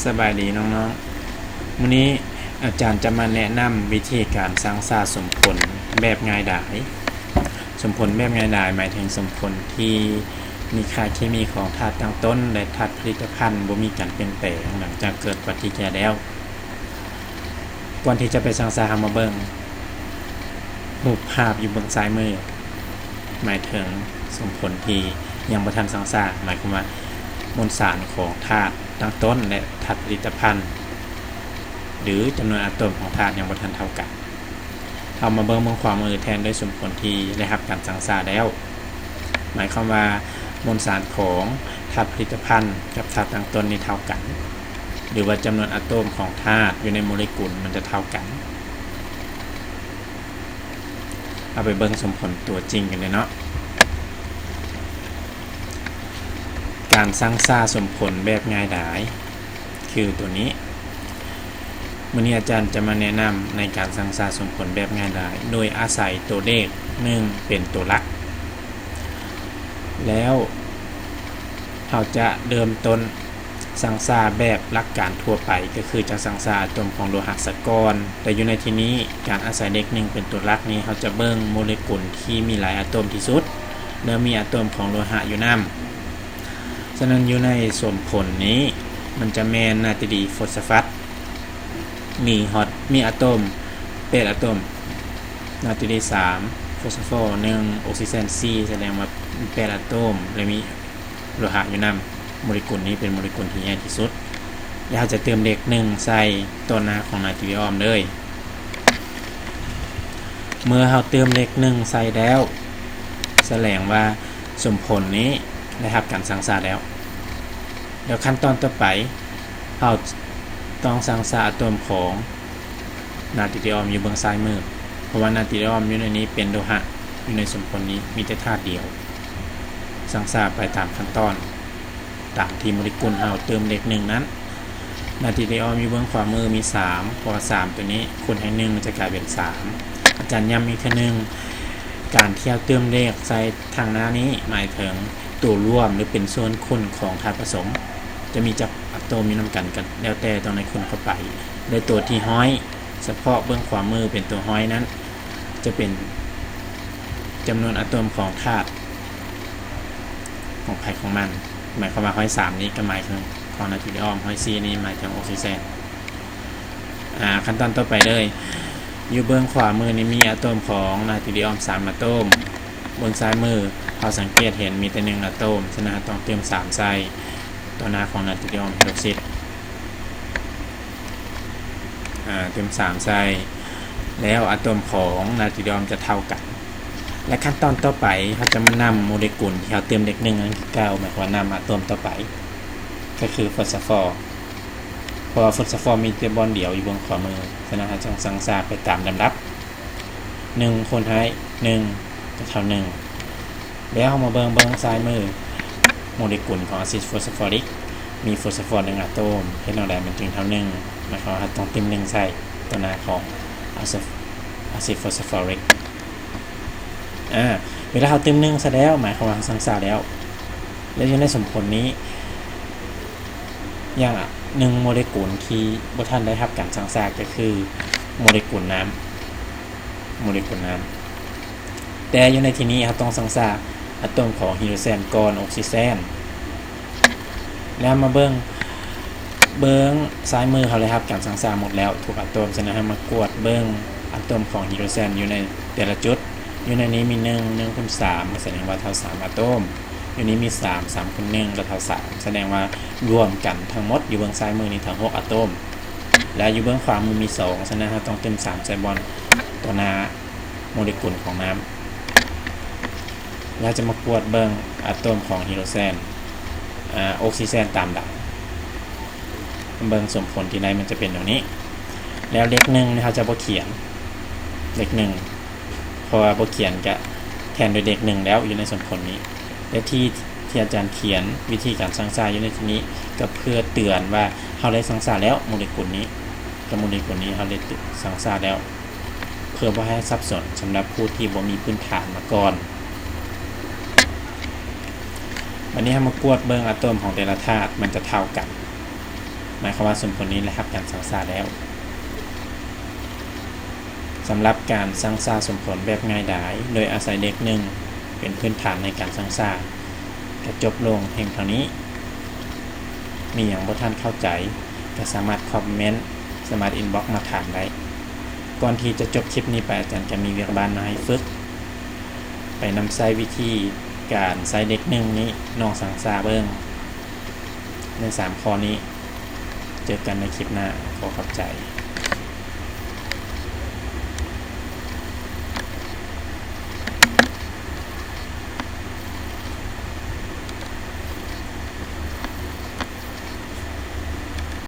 ສະບາຍດີນ້ອງໆ. ມື້ນີ້ອາຈານຈະມາແນະນຳວິທີການຊັ່ງຊາສົມຜົນແບບງ່າຍດາຍ. ສົມຜົນແບບງ່າຍດາຍໝາຍເຖິງສົມຜົນທີ່ມີຄ່າເຄມີຂອງທາດຕັ້ງຕົ້ນ ແລະ ທາດຜະລິດຕະພັນບໍ່ມີການປ່ຽນແປງຫຼັງຈາກເກີດປະຕິກິລິຍາແລ້ວ. ກ່ອນທີ່ຈະໄປຊັ່ງຊາ, ເຮົາມາເບິ່ງຮູບພາບຢູ່ເບື້ອງຊ້າຍມື. ໝາຍເຖິງສົມຜົນທີ່ຍັງບໍ່ທັນຊັ່ງຊາ, ໝາຍຄວາມວ່າມວນສານຂອງທາດຕັ້ງຕົ້ນ ແລະ ທາດຜະລິດຕະພັນ ຫຼື ຈຳນວນອາໂຕມຂອງທາດຍັງບໍ່ທັນເທົ່າກັນ. ເຮົາມາເບິ່ງເບື້ອງຂວາມືແທນດ້ວຍສົມຜົນທີ່ໄດ້ຮັບການຊັ່ງຊາແລ້ວ. ໝາຍຄວາມວ່າມວນສານຂອງທາດຜະລິດຕະພັນກັບທາດຕັ້ງຕົ້ນນີ້ເທົ່າກັນ ຫຼືວ່າຈຳນວນອາໂຕມຂອງທາດຢູ່ໃນໂມເລກຸນມັນຈະເທົ່າກັນ. ເຮົາໄປເບິ່ງສົມຜົນຕົວຈິງກັນເລີຍເນາະ. ການຊັ່ງຊາສົມຜົນແບບງ່າຍດາຍຄືຕົວນີ້. ມື້ນີ້ອາຈານຈະມາແນະນຳໃນການຊັ່ງຊາສົມຜົນແບບງ່າຍດາຍ ໂດຍອາໄສຕົວເລກໜຶ່ງເປັນຕົວຫຼັກ ແລ້ວເຮົາຈະເລີ່ມຕົ້ນ ຊັ່ງຊາແບບຫຼັກການທົ່ວໄປ ກໍຄືຈະຊັ່ງຊາອາໂຕມຂອງໂລຫະສາກ່ອນ, ແຕ່ຢູ່ໃນທີ່ນີ້ການອາໄສເລກໜຶ່ງເປັນຕົວຫຼັກນີ້ ເຮົາຈະເບິ່ງໂມເລກຸນທີ່ມີຫຼາຍອາໂຕມທີ່ສຸດ ແລ້ວມີອາໂຕມຂອງໂລຫະຢູ່ນຳ. ສະນັ້ນຢູ່ໃນສົມຜົນນີ້ ມັນຈະແມ່ນນາຕີດີໂຟສະຟັດ ມີຮອດ ມີອາໂຕມແປດອາໂຕມ, ນາຕີດີສາມ, ໂຟສະຟໍໜຶ່ງ, ອົກຊີເຈນສີ່, ສະແດງວ່າມີແປດອາໂຕມ ແລະ ມີ ໂລຫະຢູ່ນຳ. ໂມເລກຸນນີ້ເປັນໂມເລກຸນທີ່ໃຫຍ່ທີ່ສຸດ ແລະ ເຮົາຈະເຕີມເລກໜຶ່ງໃສ່ຕໍ່ໜ້າຂອງນາຕີຣີອອມເລີຍ. ເມື່ອເຮົາເຕີມເລກໜຶ່ງໃສ່ແລ້ວ ສະແດງວ່າສົມຜົນນີ້ໄດ້ຮັບການຊັ່ງຊາແລ້ວ. ແລ້ວຂັ້ນຕອນຕໍ່ໄປ ເຮົາຕ້ອງຊັ່ງຊາອາໂຕມຂອງ ນາຕີຣີອອມຢູ່ເບື້ອງຊ້າຍມື, ເພາະວ່ານາຕີຣີອອມຢູ່ໃນນີ້ເປັນໂລຫະ, ຢູ່ໃນສົມຜົນນີ້ມີແຕ່ທາດດຽວ. ຊັ່ງຊາໄປຕາມຂັ້ນຕອນ ຕາມທີ່ໂມເລກຸນເຮົາເຕີມເລກໜຶ່ງນັ້ນ. ນາຕີຣີອອມຢູ່ເບື້ອງຂວາມືມີສາມ, ເພາະວ່າສາມຕົວນີ້ຄູນໃຫ້ໜຶ່ງມັນຈະກາຍເປັນສາມ. ອາຈານຢ້ຳອີກເທື່ອໜຶ່ງ, ການທີ່ເຮົາເຕີມເລກໃສ່ທາງໜ້ານີ້ ໝາຍເຖິງຕົວລວມ ຫຼື ເປັນສ່ວນຂຸ້ນຂອງທາດປະສົມ ຈະມີຈັກອາໂຕມຢູ່ນຳກັນ ກໍແລ້ວແຕ່ຕ້ອງໄດ້ຂຸ້ນເຂົ້າໄປ. ແລະ ຕົວທີ່ຮ້ອຍ ສະເພາະເບື້ອງຂວາມືເປັນຕົວຮ້ອຍນັ້ນ ຈະເປັນຈຳນວນອາໂຕມຂອງທາດຂອງໃຜຂອງມັນ. ໝາຍຄວາມວ່າຮ້ອຍສາມນີ້ກໍໝາຍເຖິງຂອງນາຕີຣີອອມ, ຮ້ອຍສີ່ນີ້ໝາຍເຖິງອົກຊີເຈນ. ອາ, ຂັ້ນຕອນຕໍ່ໄປເລີຍ, ຢູ່ເບື້ອງຂວາມືນີ້ມີອາໂຕມຂອງນາຕີຣີອອມສາມອາໂຕມ. ເບື້ອງຊ້າຍມືເຮົາສັງເກດເຫັນມີແຕ່ໜຶ່ງອາໂຕມ, ສະນັ້ນເຮົາຕ້ອງຕື່ມສາມໃສ່ຕໍ່ໜ້າຂອງນາຕີຣີອອມໄຮໂດຣຊິດ. ອາ, ຕື່ມສາມໃສ່ ແລ້ວອາໂຕມຂອງນາຕີຣີອມຈະເທົ່າກັນ. ແລະ ຂັ້ນຕອນຕໍ່ໄປ ເຮົາຈະມານຳໂມເລກຸນທີ່ເຮົາຕື່ມເລກໜຶ່ງນັ້ນຄືເກົ່າ, ໝາຍຄວາມວ່ານຳອາໂຕມຕໍ່ໄປ ກໍຄືໂຟສຟໍ, ເພາະວ່າໂຟສຟໍມີແຕ່ບ່ອນດຽວຢູ່ເບື້ອງຂວາມື, ສະນັ້ນເຮົາຕ້ອງຊັ່ງຊາໄປຕາມລຳດັບ ໜຶ່ງຄູນໃຫ້ໜຶ່ງ ຈະເທົ່າໜຶ່ງ. ແລ້ວເຮົາມາເບິ່ງເບື້ອງຊ້າຍມື ໂມເລກຸນຂອງອາຊິດໂຟສຟໍຣິກ ມີໂຟສຟໍໜຶ່ງອາໂຕມ. ເຮັດແນວໃດມັນຈຶ່ງເທົ່າໜຶ່ງ? ໝາຍຄວາມວ່າເຮົາຕ້ອງຕື່ມໜຶ່ງໃສ່ຕໍ່ໜ້າຂອງອາຊິດ ອາຊິດໂຟສຟໍຣິກ. ອາ, ເວລາເຮົາຕື່ມໜຶ່ງໃສ່ແລ້ວ ໝາຍຄວາມວ່າເຮົາຊັ່ງຊາແລ້ວ. ແລະ ຢູ່ໃນສົມຜົນນີ້ ຢ່າງໜຶ່ງໂມເລກຸນທີ່ບໍ່ທັນໄດ້ຮັບການຊັ່ງຊາກໍຄືໂມເລກຸນນ້ຳ, ໂມເລກຸນນ້ຳ. ແຕ່ຢູ່ໃນທີ່ນີ້ເຮົາຕ້ອງຊັ່ງຊາອາໂຕມຂອງຮີໂດຣແຊນກ່ອນອົກຊີເຈນ. ແລ້ວມາເບິ່ງ ເບື້ອງຊ້າຍມືເຮົາໄດ້ຮັບການຊັ່ງຊາໝົດແລ້ວທຸກອາໂຕມ, ສະນັ້ນເຮົາມາກວດເບິ່ງອາໂຕມຂອງຮີໂດຣແຊນຢູ່ໃນແຕ່ລະຈຸດ. ຢູ່ໃນນີ້ມີໜຶ່ງ, ໜຶ່ງຄູນສາມ ສະແດງວ່າເທົ່າສາມອາໂຕມ. ຢູ່ນີ້ມີສາມ, ສາມຄູນໜຶ່ງກໍເທົ່າສາມ ສະແດງວ່າລວມກັນທັງໝົດຢູ່ເບື້ອງຊ້າຍມືນີ້ທັງຫົກອາໂຕມ ແລະ ຢູ່ເບື້ອງຂວາມືມີສອງ ສະນັ້ນເຮົາຕ້ອງຕື່ມສາມໃສ່ບ່ອນຕໍ່ໜ້າໂມເລກຸນຂອງນ້ຳ. ແລ້ວຈະມາກວດເບິ່ງອາໂຕມຂອງຮີໂດຣແຊນ, ອາ, ອົກຊີເຈນຕາມຫຼັງ. ເບິ່ງສົມຜົນທີ່ໄດ້ມັນຈະເປັນແນວນີ້. ແລ້ວເລກໜຶ່ງນີ້ເຮົາຈະບໍ່ຂຽນ ເລກໜຶ່ງ ເພາະວ່າບໍ່ຂຽນກະແທນດ້ວຍເລກໜຶ່ງແລ້ວຢູ່ໃນສົມຜົນນີ້. ແລະ ທີ່ ທີ່ອາຈານຂຽນວິທີການຊັ່ງຊາຢູ່ໃນທີ່ນີ້ ກໍເພື່ອເຕືອນວ່າເຮົາໄດ້ຊັ່ງຊາແລ້ວໂມເລກຸນນີ້ ກັບໂມເລກຸນນີ້ເຮົາໄດ້ຊັ່ງຊາແລ້ວ ເພື່ອບໍ່ໃຫ້ສັບສົນສຳລັບຜູ້ທີ່ບໍ່ມີພື້ນຖານມາກ່ອນ. ບັດນີ້ເຮົາມາກວດເບິ່ງອາໂຕມຂອງແຕ່ລະທາດ ມັນຈະເທົ່າກັນ. ໝາຍຄວາມວ່າສົມຜົນນີ້ໄດ້ຮັບການສັງສາແລ້ວ. ສຳລັບການສັງສາສົມຜົນແບບງ່າຍດາຍ ໂດຍອາໄສເດັກໜຶ່ງເປັນພື້ນຖານໃນການສັງສາ ກະຈົບລົງພຽງເທົ່ານີ້. ມີຫຍັງບໍ່ທັນເຂົ້າໃຈ ກະສາມາດຄອມເມັນ ສາມາດອິນບັອກມາຖາມໄດ້. ກ່ອນທີ່ຈະຈົບຄລິບນີ້ໄປ ອາຈານກະມີວຽກບ້ານມາໃຫ້ຝຶກ ໄປນຳໃຊ້ວິທີການໃຊ້ເດັກໜຶ່ງນີ້ ລອງສັງສາເບິ່ງໃນສາມຂໍ້ນີ້. ເຈີກັນໃນຄລິບໜ້າ. ຂໍຂອບໃຈ.